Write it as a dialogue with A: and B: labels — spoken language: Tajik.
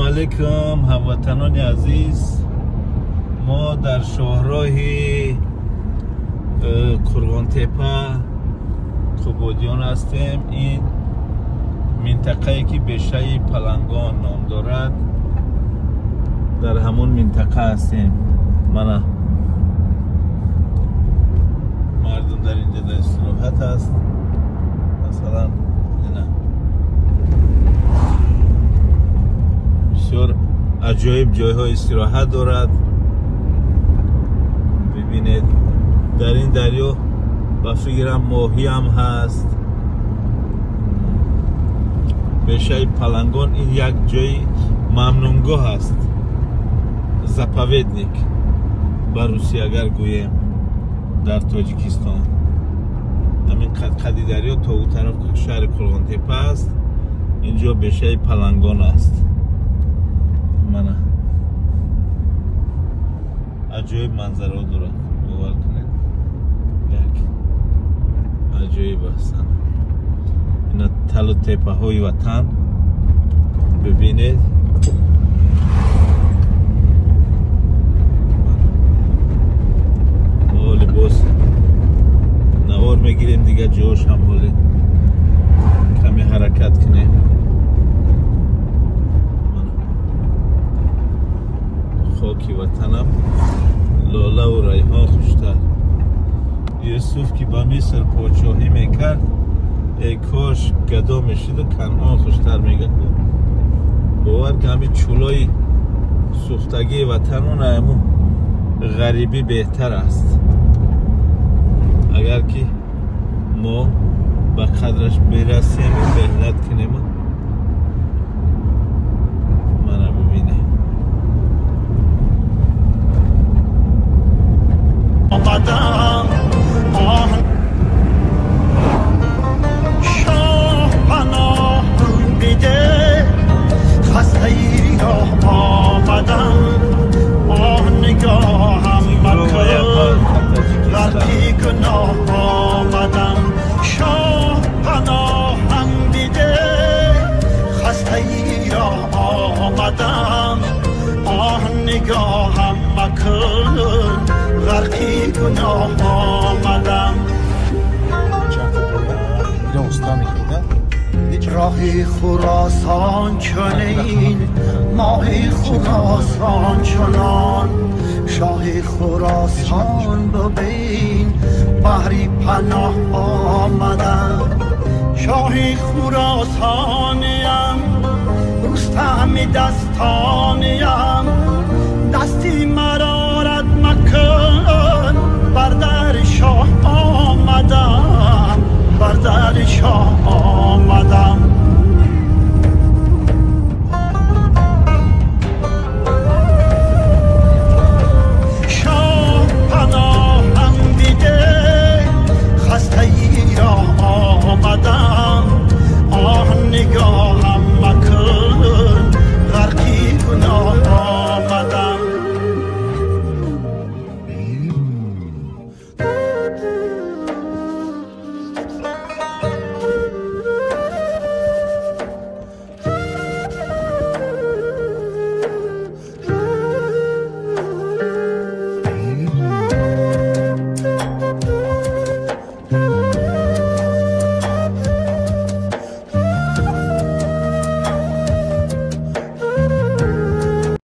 A: Алейкум, ҳамватанони азиз. Мо дар шоҳроҳи Қурғонтепа Қубодиён ҳастем. Ин минтақае ки бешаи Палангон ном дорад, дар ҳамон минтақа ҳастем. Мана мардум дар инҷа дар истироҳат аст. Масалан, ина бисёр аҷоиб ҷойҳои истироҳат дорад. Бибинед, дар ин дарё ба фикрам моҳӣ ҳам ҳаст. Бешаи Палангон ин як ҷои мамнунгоҳ аст, заповедник ба русӣ агар гӯем дар Тоҷикистон. Ҳамин қадқади дарё то ӯ тараф шаҳри Қурғонтепа аст. Инҷо бешаи Палангон аст. Мана аҷоиб манзараҳо дорад, бовар кунед, як аҷоиб аст. Ина талу тепаҳои ватан бибинед. Ҳоли боз навор мегирем, дигар ҷош ҳам ҳоли каме ҳаракат кунем. Хоки ватанам лолаву райҳон хуштар. Юсуф ки ба Миср подшоҳӣ мекард, эй кош гадо мешиду Канъон хуштар мегӯяд. Бовар ки ҳамин чӯлои сӯхтагии ватанон ҳамун ғарибӣ беҳтар аст. Агар ки мо ба қадраш бирасем, меҳнат кунем. Мана бибинем.
B: شاه پناه بده خسته راه آمدم، آه نگاهم مکن غرقی گناه آمدم. شاه پناهم بده خسته راه آمدم، آه نگاهم مکن غرقی گناه آمدم. راهی خراسان چنین، ماهی خراسان چنان، شاهی خراسان ببین بهری پناه آمدم. شاهی خراسانیم، رستم دستانیم، دستی مرا رد مکن، بر در شاه آمدم، بر در شاه آمدم. شاه پناهم دیده خسته راه آمدم، آه نگاهم مکن غرقی گناه آمدم.